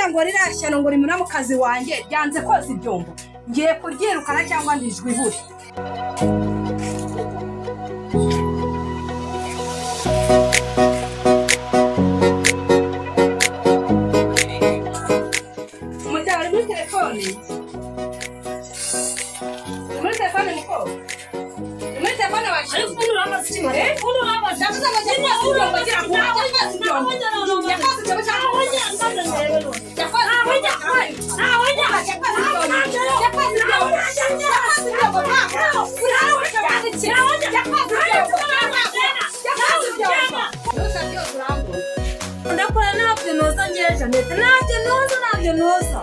Ngo ririya shyano ngo rimuna mu kazi wanjye ryanze koza ibyombo, ngiye kuryirukana cyangwa ndijwe ibure. Umuryango uri muri telefone, uri muri telefone, mukobwa, uri muri telefone washinze. Ariko urambaza iki, mare? Urambaza? Ndavuze ngo jya koza ibyombo, gira vuba, jya koza ibyombo, jya koza ibyombo cyangwa jya koza ibyombo, jya koza ibyombo, jya koza ibyombo, jya koza ibyombo, jya koza ibyombo, jya koza ibyombo. Byose byose urambura. Ndakora, ntabyo noza ngewe, Jeannette, ntabyo noza, ntabyo noza.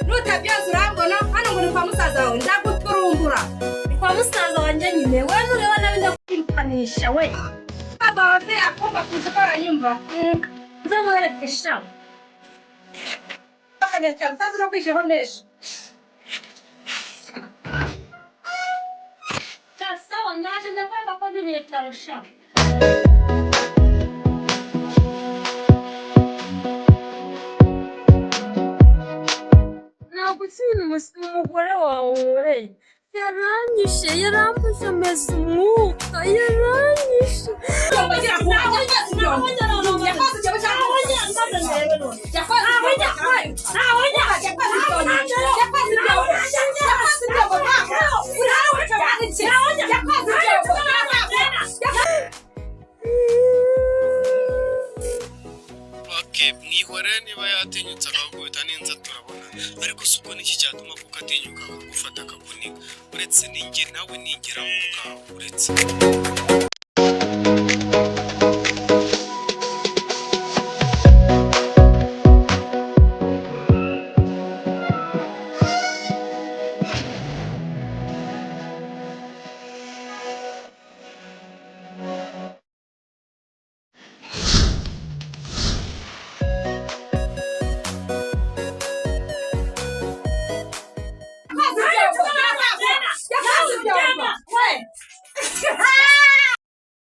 Nutabyoza urambona. Hano ngo ni kwa musaza wawe, ndaguturumbura. Ni kwa musaza wanjye nyine. We nureba nabi ndakwirukanisha we. Musaza wawe akumva kuza ko aranyumva. Nzamwereke sha. Akanyacya musaza no kwishyiraho neza. Sha, sawa, ndaje, ndakwanga ko ndi ibitaro sha. Ntabwo uzi ibintu umugore wawe unkoreye. Yaranyishe, yarambuje, ameze umwuka, yaranyishe. Ibyombo, gira vuba, jya koza ibyombo, jya koza ibyombo cyangwa jya koza ibyombo, jya koza ibyombo, jya koza ibyombo, jya koza ibyombo, jya koza ibyombo, jya koza. Okay, mwihore. Niba yatinyutse akagukubita n'inza turabona. Ariko si ubwo niki cyatuma kuko atinyuka akagufata akakuniga? Uretse ninjye nawe ningera aho ngaho, uretse.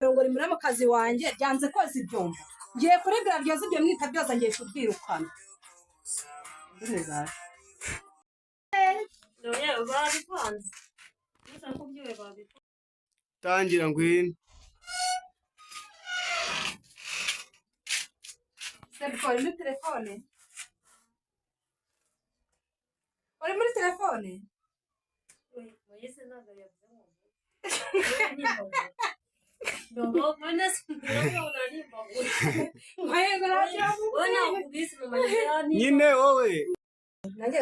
Ngo rimure mu kazi wanjye ryanze koza ibyombo, ngiye kuribwira ryoza ibyo, mwita byoza, ngiye kuryirukana. Babivanze. Tangira, ngwino. Sebuko, uri muri telefone? Uri muri telefone? Moyise ntabwo yavuze ngo Nyine wowe. Nanjye.